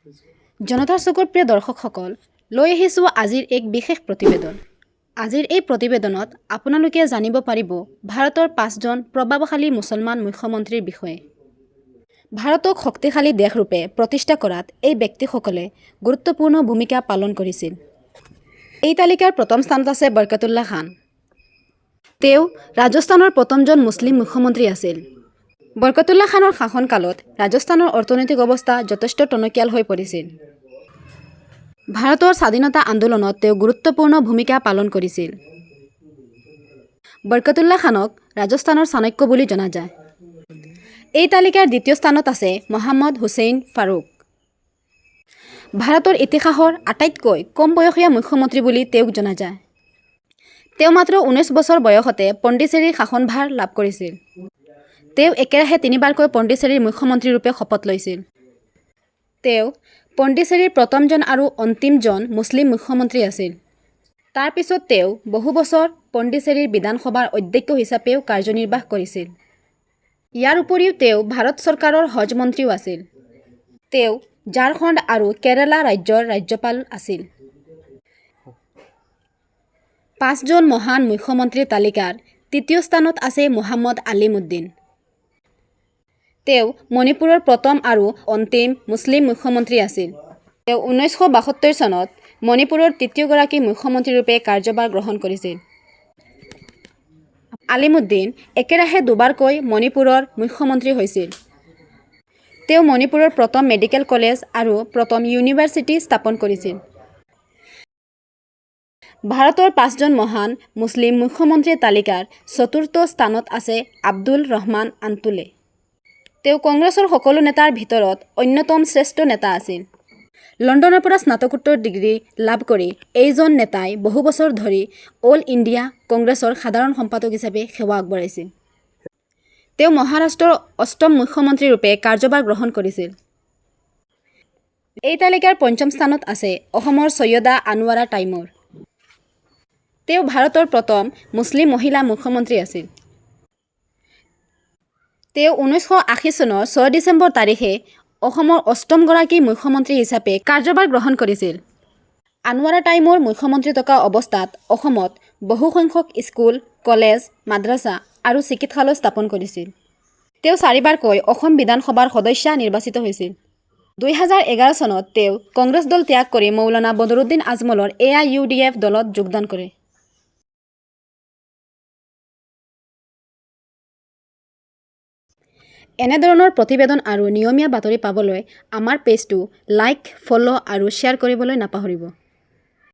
জনতাৰ চকুৰ প্ৰিয় দৰ্শকসকল, লৈ আহিছোঁ আজিৰ এক বিশেষ প্ৰতিবেদন। আজিৰ এই প্ৰতিবেদনত আপোনালোকে জানিব পাৰিব ভাৰতৰ পাঁচজন প্ৰভাৱশালী মুছলমান মুখ্যমন্ত্ৰীৰ বিষয়ে। ভাৰতক শক্তিশালী দেশৰূপে প্ৰতিষ্ঠা কৰাত এই ব্যক্তিসকলে গুৰুত্বপূৰ্ণ ভূমিকা পালন কৰিছিল। এই তালিকাৰ প্ৰথম স্থানত আছে বৰকতুল্লাহ খান। তেওঁ ৰাজস্থানৰ প্ৰথমজন মুছলিম মুখ্যমন্ত্ৰী আছিল। বৰকতুল্লাহ খানৰ শাসনকালত ৰাজস্থানৰ অৰ্থনৈতিক অৱস্থা যথেষ্ট টনকিয়াল হৈ পৰিছিল। ভাৰতৰ স্বাধীনতা আন্দোলনত তেওঁ গুৰুত্বপূৰ্ণ ভূমিকা পালন কৰিছিল। বৰকতুল্লাহ খানক ৰাজস্থানৰ চাণক্য বুলি জনা যায়। এই তালিকাৰ দ্বিতীয় স্থানত আছে মহম্মদ হুছেইন ফাৰুক। ভাৰতৰ ইতিহাসৰ আটাইতকৈ কম বয়সীয়া মুখ্যমন্ত্ৰী বুলি তেওঁক জনা যায়। তেওঁ মাত্ৰ 19 বছৰ বয়সতে পণ্ডিচেৰীৰ শাসনভাৰ লাভ কৰিছিল। তেওঁ একেৰাহে তিনিবাৰকৈ পণ্ডিচেৰীৰ মুখ্যমন্ত্ৰীৰূপে শপত লৈছিল। তেওঁ পণ্ডিচেৰীৰ প্ৰথমজন আৰু অন্তিমজন মুছলিম মুখ্যমন্ত্ৰী আছিল। তাৰ পিছত তেওঁ বহু বছৰ পণ্ডিচেৰীৰ বিধানসভাৰ অধ্যক্ষ হিচাপেও কাৰ্যনিৰ্বাহ কৰিছিল। ইয়াৰ উপৰিও তেওঁ ভাৰত চৰকাৰৰ হজ মন্ত্ৰীও আছিল। তেওঁ ঝাৰখণ্ড আৰু কেৰালা ৰাজ্যৰ ৰাজ্যপাল আছিল। পাঁচজন মহান মুখ্যমন্ত্ৰীৰ তালিকাৰ তৃতীয় স্থানত আছে মোহাম্মদ আলিমুদ্দিন। তেওঁ মণিপুৰৰ প্ৰথম আৰু অন্তিম মুছলিম মুখ্যমন্ত্ৰী আছিল। তেওঁ 1972 চনত মণিপুৰৰ তৃতীয়গৰাকী মুখ্যমন্ত্ৰীৰূপে কাৰ্যভাৰ গ্ৰহণ কৰিছিল। আলিমুদ্দিন একেৰাহে দুবাৰকৈ মণিপুৰৰ মুখ্যমন্ত্ৰী হৈছিল। তেওঁ মণিপুৰৰ প্ৰথম মেডিকেল কলেজ আৰু প্ৰথম ইউনিভাৰ্চিটি স্থাপন কৰিছিল। ভাৰতৰ পাঁচজন মহান মুছলিম মুখ্যমন্ত্ৰীৰ তালিকাৰ চতুৰ্থ স্থানত আছে আব্দুল ৰহমান আন্তুলে। তেওঁ কংগ্ৰেছৰ সকলো নেতাৰ ভিতৰত অন্যতম শ্ৰেষ্ঠ নেতা আছিল। লণ্ডনৰ পৰা স্নাতকোত্তৰ ডিগ্ৰী লাভ কৰি এইজন নেতাই বহু বছৰ ধৰি অল ইণ্ডিয়া কংগ্ৰেছৰ সাধাৰণ সম্পাদক হিচাপে সেৱা আগবঢ়াইছিল। তেওঁ মহাৰাষ্ট্ৰৰ অষ্টম মুখ্যমন্ত্ৰীৰূপে কাৰ্যভাৰ গ্ৰহণ কৰিছিল। এই তালিকাৰ পঞ্চম স্থানত আছে অসমৰ চৈয়দা আনোৱাৰা টাইমূৰ। তেওঁ ভাৰতৰ প্ৰথম মুছলিম মহিলা মুখ্যমন্ত্ৰী আছিল। তেওঁ 1980 চনৰ 6 ডিচেম্বৰ তাৰিখে অসমৰ অষ্টমগৰাকী মুখ্যমন্ত্ৰী হিচাপে কাৰ্যভাৰ গ্ৰহণ কৰিছিল। আনোৱাৰা টাইমূৰ মুখ্যমন্ত্ৰী থকা অৱস্থাত অসমত বহুসংখ্যক স্কুল, কলেজ, মাদ্ৰাছা আৰু চিকিৎসালয় স্থাপন কৰিছিল। তেওঁ চাৰিবাৰকৈ অসম বিধানসভাৰ সদস্যা নিৰ্বাচিত হৈছিল। 2011 চনত তেওঁ কংগ্ৰেছ দল ত্যাগ কৰি মৌলানা বদৰুদ্দিন আজমলৰ এআইইউডিএফ দলত যোগদান কৰে। এনেধৰণৰ প্ৰতিবেদন আৰু নিয়মীয়া বাতৰি পাবলৈ আমাৰ পেজটো লাইক, ফ'ল' আৰু শ্বেয়াৰ কৰিবলৈ নাপাহৰিব।